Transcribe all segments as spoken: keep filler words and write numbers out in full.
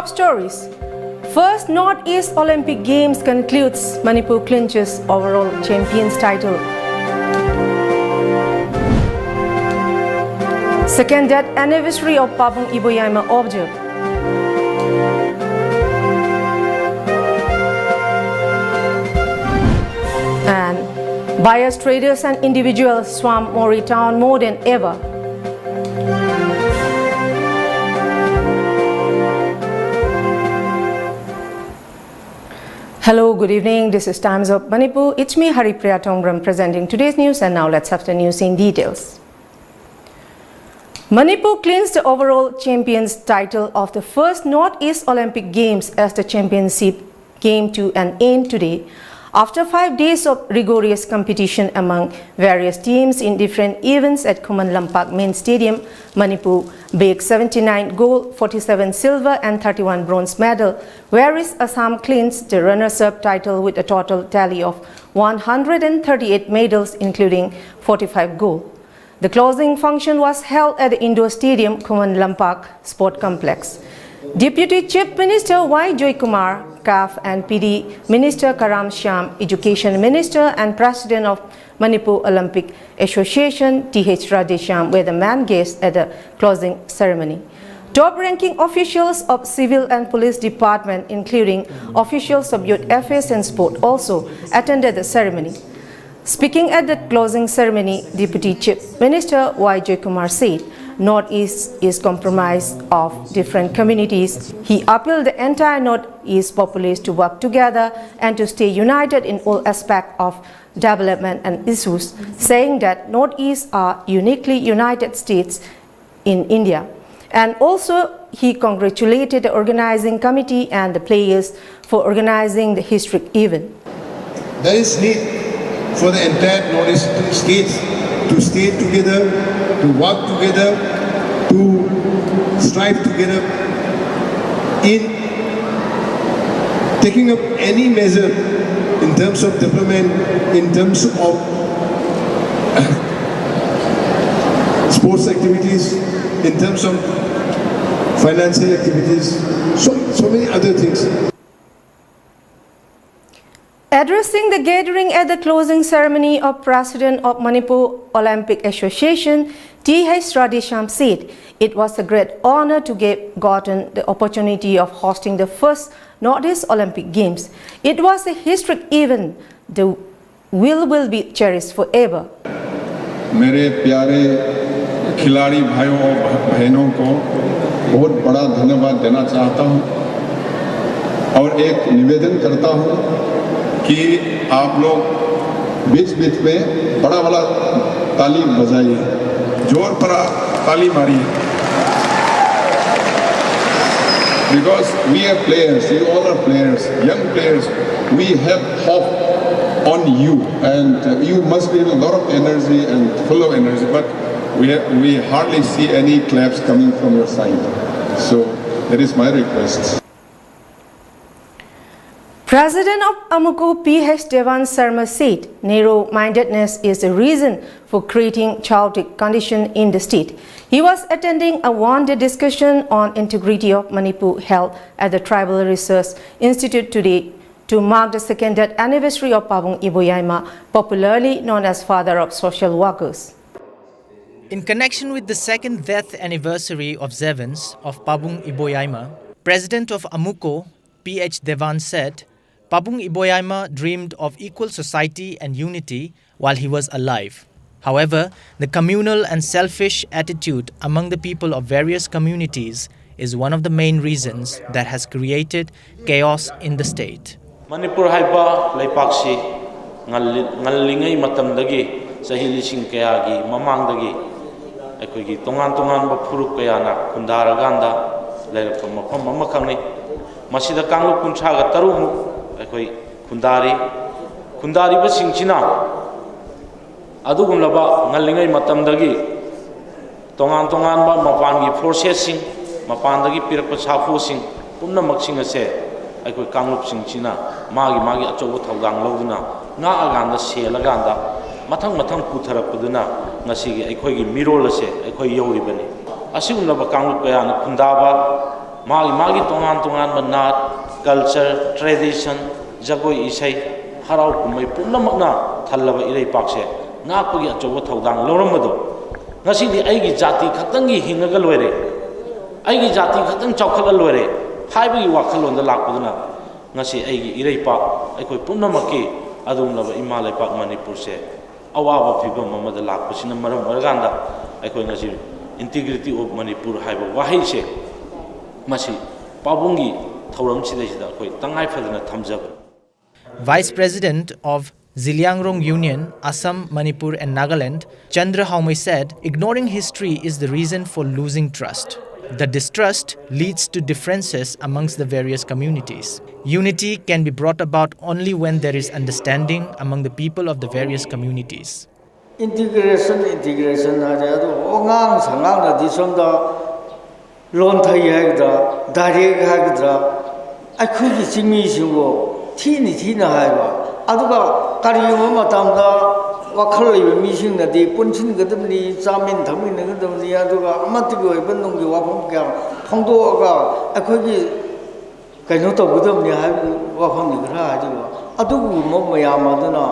Top stories. First Northeast Olympic Games concludes, Manipur clinches overall champions title. Second death anniversary of Pabung Iboyaima observed. And buyers, traders and individuals swarm Moreh town more than ever. Hello, good evening. This is Times of Manipur. It's me, Haripriya Thongbrem, presenting today's news. And now let's have the news in details. Manipur cleans the overall champions title of the first Northeast Olympic Games as the championship came to an end today. After five days of rigorous competition among various teams in different events at Khuman Lampak Main Stadium, Manipur baked seventy-nine gold, forty-seven silver and thirty-one bronze medal, whereas Assam cleans the runners-up title with a total tally of one hundred thirty-eight medals, including forty-five gold. The closing function was held at the indoor stadium, Khuman Lampak Sport Complex. Deputy Chief Minister Y Joykumar, CAF and P D Minister Karam Shyam, Education Minister and President of Manipur Olympic Association, Th Radheshyam, were the main guests at the closing ceremony. Top-ranking officials of civil and police department, including officials of youth affairs and sport, also attended the ceremony. Speaking at the closing ceremony, Deputy Chief Minister Y Joykumar said, Northeast is comprised of different communities. He appealed the entire Northeast populace to work together and to stay united in all aspects of development and issues, saying that Northeast are uniquely united states in India. And also, he congratulated the organizing committee and the players for organizing the historic event. There is need for the entire Northeast states to stay together, to work together, to strive together in taking up any measure in terms of development, in terms of sports activities, in terms of financial activities, so, so many other things. Addressing the gathering at the closing ceremony of President of Manipur Olympic Association, T H Radheshyam said it was a great honor to get gotten the opportunity of hosting the first Northeast Olympic Games. It was a historic event. The will will be cherished forever. मेरे प्यारे खिलाड़ी भाइयों और बहनों को बहुत बड़ा धन्यवाद देना चाहता हूँ और एक निवेदन करता हूँ कि आप लोग बीच बीच में बड़ा वाला ताली बजाइए, जोर पर ताली मारिए, because we are players, you all are players, young players, we have hope on you, and uh, you must be in a lot of energy and full of energy, but we, ha- we hardly see any claps coming from your side. So that is my request. President of AMUCO P H Devan Sharma said narrow-mindedness is the reason for creating chaotic condition in the state. He was attending a one-day discussion on integrity of Manipur held at the Tribal Research Institute today to mark the second death anniversary of Pabung Iboyaima, popularly known as Father of Social Workers. In connection with the second death anniversary of Zevans of Pabung Iboyaima, President of AMUCO, P H Devan said, Pabung Iboyaima dreamed of equal society and unity while he was alive. However, the communal and selfish attitude among the people of various communities is one of the main reasons that has created chaos in the state. Manipur ꯍꯥꯏꯕ ꯂꯩꯄꯥꯛꯁꯤ ꯉꯜꯂꯤ- ꯉꯜꯂꯤꯉꯩ ꯃꯇꯝꯗꯒꯤ, ꯆꯍꯤ ꯂꯤꯁꯤꯡ ꯀꯌꯥꯒꯤ ꯃꯃꯥꯡꯗꯒꯤ ꯑꯩꯈꯣꯏꯒꯤ ꯇꯣꯉꯥꯟ ꯇꯣꯉꯥꯟꯕ ꯐꯨꯔꯨꯞ ꯀꯌꯥꯅ ꯈꯨꯟꯗꯥꯔꯀꯥꯟꯗ ꯂꯩꯔꯛꯄ ꯃꯐꯝ ꯑꯃꯈꯛꯅꯤ꯫ ꯃꯁꯤꯗ ꯀꯥꯡꯂꯨꯞ ꯀꯨꯟꯊ꯭ꯔꯥꯒ ꯇꯔꯨꯛꯃꯨꯛ ꯑꯩꯈꯣꯏ ꯈꯨꯟꯗꯥꯔꯤ꯫ ꯈꯨꯟꯗꯥꯔꯤꯕꯁꯤꯡꯁꯤꯅ ꯑꯗꯨꯒꯨꯝꯂꯕ ꯉꯜꯂꯤꯉꯩ ꯃꯇꯝꯗꯒꯤ ꯇꯣꯉꯥꯟ ꯇꯣꯉꯥꯟꯕ ꯃꯄꯥꯟꯒꯤ ꯐꯣꯔꯁꯦꯁꯁꯤꯡ, ꯃꯄꯥꯟꯗꯒꯤ ꯄꯤꯔꯛꯄ ꯁꯥꯐꯨꯁꯤꯡ ꯄꯨꯝꯅꯃꯛꯁꯤꯡ ꯑꯁꯦ ꯑꯩꯈꯣꯏ ꯀꯥꯡꯂꯨꯞꯁꯤꯡꯁꯤꯅ ꯃꯥꯒꯤ ꯃꯥꯒꯤ ꯑꯆꯧꯕ ꯊꯧꯗꯥꯡ ꯂꯧꯗꯨꯅ ꯉꯥꯛꯑꯀꯥꯟꯗ, ꯁꯦꯜꯂꯀꯥꯟꯗ, ꯃꯊꯪ ꯃꯊꯪ ꯄꯨꯊꯔꯛꯄꯗꯨꯅ ꯉꯁꯤꯒꯤ ꯑꯩꯈꯣꯏꯒꯤ ꯃꯤꯔꯣꯜ ꯑꯁꯦ ꯑꯩꯈꯣꯏ ꯌꯧꯔꯤꯕꯅꯤ꯫ ꯑꯁꯤꯒꯨꯝꯂꯕ ꯀꯥꯡꯂꯨꯞ ꯀꯌꯥꯅ ꯈꯨꯟꯗꯥꯕ, ꯃꯥꯒꯤ ꯃꯥꯒꯤ ꯇꯣꯉꯥꯟ ꯇꯣꯉꯥꯟꯕ ꯅꯥꯠ, ꯀꯜꯆꯔ, ꯇ꯭ꯔꯦꯗꯤꯁꯟ, ꯖꯒꯣꯏ ꯏꯁꯩ, ꯍꯔꯥꯎ ꯀꯨꯝꯍꯩ ꯄꯨꯝꯅꯃꯛꯅ ꯊꯜꯂꯕ ꯏꯔꯩꯄꯥꯛꯁꯦ ꯉꯥꯛꯄꯒꯤ ꯑꯆꯧꯕ ꯊꯧꯗꯥꯡ ꯂꯧꯔꯝꯕꯗꯣ, ꯉꯁꯤꯗꯤ ꯑꯩꯒꯤ ꯖꯥꯇꯤ ꯈꯛꯇꯪꯒꯤ ꯍꯤꯡꯉꯒ ꯂꯣꯏꯔꯦ, ꯑꯩꯒꯤ ꯖꯥꯇꯤ ꯈꯛꯇꯪ ꯆꯥꯎꯈꯠꯂ ꯂꯣꯏꯔꯦ ꯍꯥꯏꯕꯒꯤ ꯋꯥꯈꯜꯂꯣꯟꯗ ꯂꯥꯛꯄꯗꯨꯅ ꯉꯁꯤ ꯑꯩꯒꯤ ꯏꯔꯩꯄꯥꯛ, ꯑꯩꯈꯣꯏ ꯄꯨꯝꯅꯃꯛꯀꯤ ꯑꯗꯨꯒꯨꯝꯂꯕ ꯏꯃꯥ ꯂꯩꯄꯥꯛ ꯃꯅꯤꯄꯨꯔꯁꯦ ꯑꯋꯥꯕ ꯐꯤꯕꯝ ꯑꯃꯗ ꯂꯥꯛꯄꯁꯤꯅ ꯃꯔꯝ ꯑꯣꯏꯔꯀꯥꯟꯗ ꯑꯩꯈꯣꯏ ꯉꯁꯤ Integrity of Manipur ꯍꯥꯏꯕ ꯋꯥꯍꯩꯁꯦ ꯃꯁꯤ ꯄꯥꯕꯨꯡꯒꯤ ꯊꯧꯔꯝꯁꯤꯗꯩꯁꯤꯗ ꯑꯩꯈꯣꯏ ꯇꯉꯥꯏ ꯐꯗꯅ ꯊꯝꯖꯕꯅꯤ꯫ Vice President of Zeliangrong Union, Assam, Manipur, and Nagaland, Chandra Haomei said, "Ignoring history is the reason for losing trust. The distrust leads to differences amongst the various communities. Unity can be brought about only when there is understanding among the people of the various communities." Integration, integration ꯍꯥꯏꯔꯦ, ꯑꯗꯨ ꯑꯉꯥꯡ ꯁꯉꯥꯡꯅꯗꯤ ꯁꯣꯝꯗ ꯂꯣꯟꯊꯩ ꯍꯥꯏꯒꯗ꯭ꯔꯥ, direct ꯍꯥꯏꯒꯗ꯭ꯔꯥ, ꯑꯩꯈꯣꯏꯒꯤ ꯆꯤꯡꯃꯤꯁꯤꯡꯕꯨ ꯊꯤꯅ ꯊꯤꯅ ꯍꯥꯏꯕ꯫ ꯑꯗꯨꯒ ꯀꯔꯤꯒꯨꯝꯕ ꯃꯇꯝꯗ ꯋꯥꯈꯜ ꯂꯩꯕ ꯃꯤꯁꯤꯡꯅꯗꯤ ꯄꯨꯟꯁꯤꯟꯒꯗꯕꯅꯤ, ꯆꯥꯃꯤꯟ ꯊꯛꯃꯤꯟꯅꯒꯗꯕꯅꯤ, ꯑꯗꯨꯒ ꯑꯃꯠꯇꯒꯤ ꯑꯣꯏꯕ ꯅꯨꯡꯒꯤ ꯋꯥꯐꯝ ꯀꯌꯥ ꯐꯣꯡꯗꯣꯛꯑꯒ ꯑꯩꯈꯣꯏꯒꯤ ꯀꯩꯅꯣ ꯇꯧꯒꯗꯕꯅꯤ ꯍꯥꯏꯕꯒꯤ ꯋꯥꯐꯝꯅꯤ ꯈꯔ ꯍꯥꯏꯔꯤꯕ꯫ ꯑꯗꯨꯒꯨꯝꯕ ꯃꯌꯥꯝ ꯑꯗꯨꯅ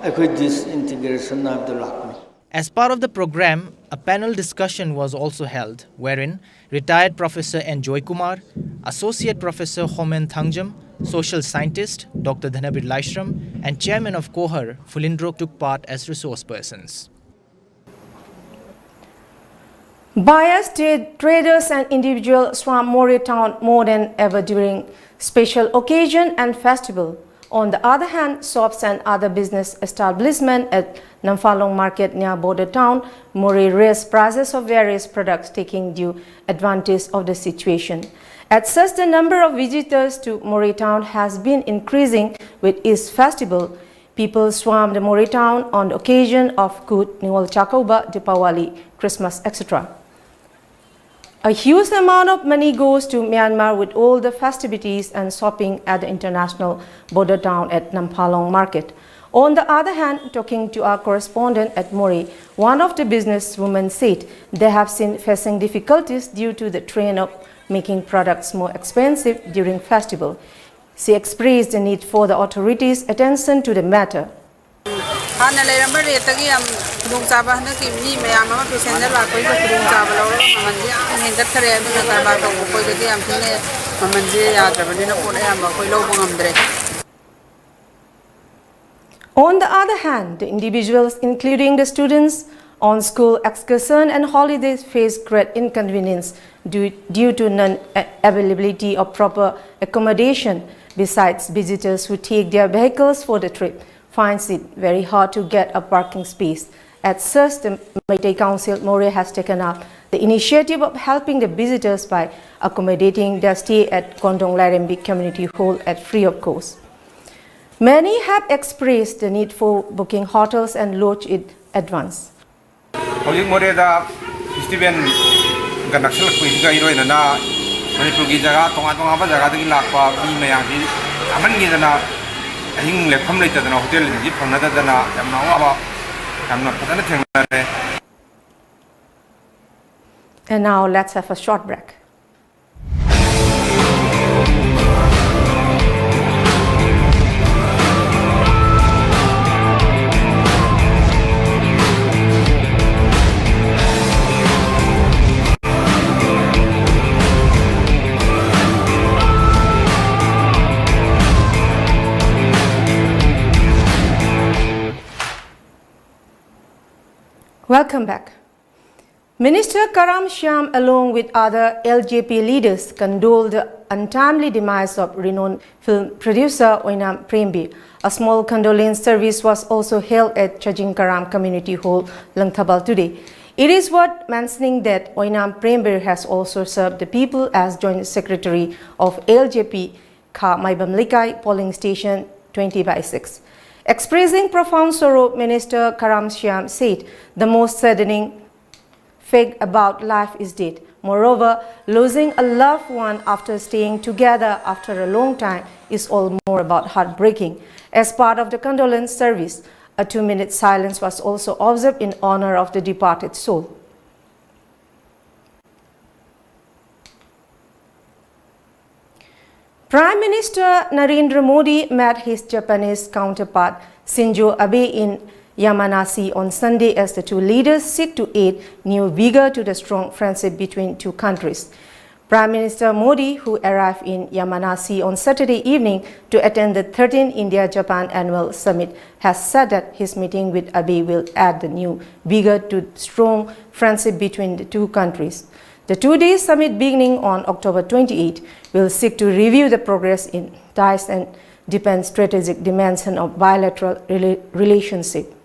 ꯑꯩꯈꯣꯏ disintegration ꯍꯥꯏꯕꯗꯨ ꯂꯥꯛꯄꯅꯤ꯫ As part of the program, a panel discussion was also held, wherein retired Professor N Joykumar, Associate Professor Homen Thangjam, social scientist Doctor Dhanabir Laishram, and chairman of COHR, Fulindro, took part as resource persons. Biased tra- traders and individuals swarm Moreh town more than ever during special occasion and festival. On the other hand, shops and other business establishments at Namphalong Market near border town Moreh raise prices of various products, taking due advantage of the situation. As such, the number of visitors to Moreh town has been increasing with each festival. People swarm the Moreh town on the occasion of Kut, Ningol Chakouba, Deepawali, Christmas, et cetera. A huge amount of money goes to Myanmar with all the festivities and shopping at the international border town at Namphalong Market. On the other hand, talking to our correspondent at Moreh, one of the businesswomen said they have seen facing difficulties due to the trend of making products more expensive during festival. She expressed the need for the authorities' attention to the matter. ꯍꯥꯟꯅ ꯂꯩꯔꯝꯕ ꯔꯦꯠꯇꯒꯤ ꯌꯥꯝ ꯈꯨꯗꯣꯡꯆꯥꯕ ꯍꯟꯗꯛꯀꯤ ꯃꯤ ꯃꯌꯥꯝ ꯑꯃ passenger ꯂꯥꯛꯄꯒꯤꯁꯨ ꯈꯨꯗꯣꯡꯆꯥꯕ ꯂꯧꯔꯒ ꯃꯃꯜꯁꯦ ꯌꯥꯝ ꯍꯦꯟꯒꯠꯈ꯭ꯔꯦ꯫ ꯑꯗꯨꯅ ꯀꯔꯕꯥꯔ ꯇꯧꯕ ꯑꯩꯈꯣꯏꯗꯗꯤ ꯌꯥꯝ ꯊꯤꯅ ꯃꯃꯜꯁꯦ ꯌꯥꯗ꯭ꯔꯕꯅꯤꯅ ꯄꯣꯠ ꯑꯌꯥꯝꯕ ꯑꯩꯈꯣꯏ ꯂꯧꯕ ꯉꯝꯗ꯭ꯔꯦ꯫ On the other hand, the individuals, including the students on school excursion and holidays, face great inconvenience due, due to non-availability of proper accommodation. Besides, visitors who take their vehicles for the trip finds it very hard to get a parking space. As such, the Meitei Council Moreh has taken up the initiative of helping the visitors by accommodating their stay at Kondong Lairembi Community Hall at free of cost. Many have expressed the need for booking hotels and lodge in advance. ꯍꯧꯖꯤꯛ ꯃꯣꯔꯦꯗ ꯐꯦꯁꯇꯤꯚꯦꯜꯒ ꯅꯛꯁꯜꯂꯛꯄꯁꯤꯒ ꯏꯔꯣꯏꯅꯅ ꯃꯅꯤꯄꯨꯔꯒꯤ ꯖꯒꯥ ꯇꯣꯉꯥꯟ ꯇꯣꯉꯥꯟꯕ ꯖꯒꯥꯗꯒꯤ ꯂꯥꯛꯄ ꯃꯤ ꯃꯌꯥꯝꯁꯤ ꯌꯥꯝꯃꯟꯈꯤꯗꯅ ꯑꯍꯤꯡ ꯂꯦꯛꯐꯝ ꯂꯩꯇꯗꯅ ꯍꯣꯇꯦꯜꯁꯤꯡꯁꯤ ꯐꯪꯅꯗꯗꯅ ꯌꯥꯝꯅ ꯑꯋꯥꯕ ꯌꯥꯝꯅ ꯐꯖꯅ ꯊꯦꯡꯅꯔꯦ꯫ And now let's have a short break. Welcome back. Minister Karam Shyam, along with other L J P leaders, condoled the untimely demise of renowned film producer Oinam Prembir. A small condolence service was also held at Chajing Karam Community Hall, Langthabal today. It is worth mentioning that Oinam Prembir has also served the people as Joint Secretary of L J P Kha Maibam Leikai polling station twenty by six. Expressing profound sorrow, Minister Karam Shyam said the most saddening fact about life is death. Moreover, losing a loved one after staying together after a long time is all more about heartbreaking. As part of the condolence service, a two-minute silence was also observed in honor of the departed soul. Prime Minister Narendra Modi met his Japanese counterpart Shinzo Abe in Yamanashi on Sunday as the two leaders seek to add new vigor to the strong friendship between two countries. Prime Minister Modi, who arrived in Yamanashi on Saturday evening to attend the thirteenth India-Japan Annual Summit, has said that his meeting with Abe will add the new vigor to strong friendship between the two countries. The two-day summit beginning on October twenty-eight will seek to review the progress in ties and deepen strategic dimension of bilateral rela- relationship.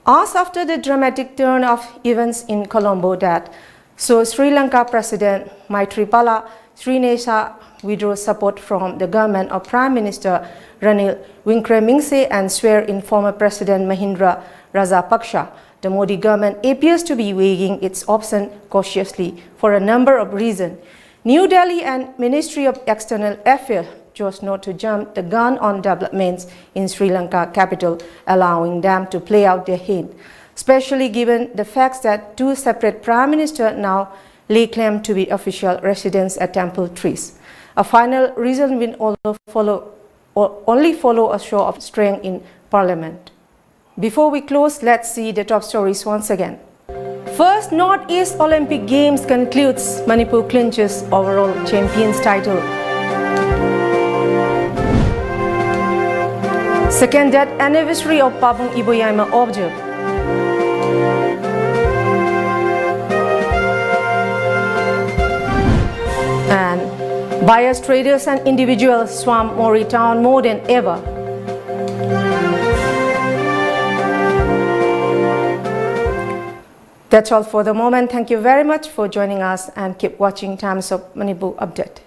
Hours after the dramatic turn of events in Colombo that saw Sri Lanka President Maithripala Sirisena withdraw support from the government of Prime Minister Ranil Wickremesinghe and swear in former President Mahinda Rajapaksa, the Modi government appears to be weighing its option cautiously for a number of reasons. New Delhi and Ministry of External Affairs chose not to jump the gun on developments in Sri Lanka capital, allowing them to play out their hand, especially given the fact that two separate prime ministers now lay claim to be official residents at Temple Trees. A final reason will all follow, or only follow a show of strength in parliament. Before we close, let's see the top stories once again. First Northeast Olympic Games concludes, Manipur clinches overall champions title. Second death anniversary of Pabung Iboyaima observed. And buyers, traders and individuals swarm Moreh town more than ever. That's all for the moment. Thank you very much for joining us and keep watching Times of Manipur Update.